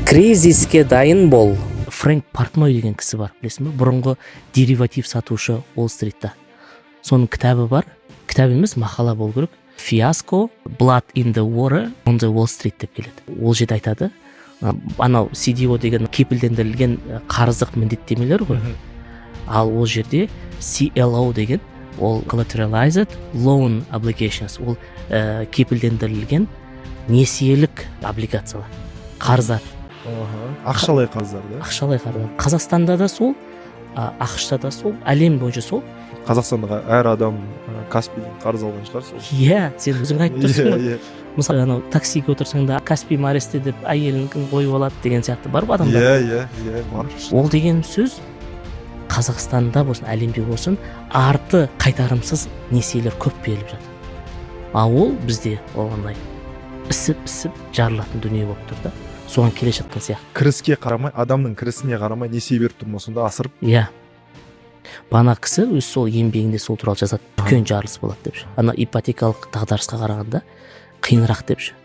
Кризиске дайын бол. Фрэнк Портной деген кісі бар, білесің бе? Бұрынғы дериватив сатушы Уолл Стритта. Соның кітабы бар, кітап емес, мақала болу керек, «Fiasco: Blood in the Water on the Wall Street» деп келеді. Ол жерде айтады, анау CDO деген кепілдендірілген қарыздық міндеттемелер ғой, ал ол жерде CLO деген ол collateralized loan obligations, ол кепілдендірілген несиелік облигациялар, қарыздар. Ақшалай қарыздар да. Ақшалай қарыздар. Қазақстанда да сол, АҚШ-та да сол, әлем бойынша сол. Қазақстандағы әр адам Каспийден қарыз алған шығар сол. Иә, сен өзің айтып тұрсың ғой. Иә. Мысалы, анау таксиге отырсаң да, «Каспий аресте» деп әйелінікін қойып алады деген сияқты бар ғой адамдар. Иә, бар. Ол деген сөз, Қазақстанда болсын, әлемде болсын, арты қайтарымсыз несиелер көп беріліп жатыр. А ол бізде ол андай ісіп ісіп жарылатын дүние болып тұр да, соған келе жатқан сияқты. Кіріске қарамай, адамның кірісіне қарамай несие беріп тұр ма сонда асырып? Иә, бана кісі өз сол еңбегінде сол туралы жазады, үлкен жарылыс болады деп ше. Ана ипотекалық дағдарысқа қарағанда қиынырақ деп ше.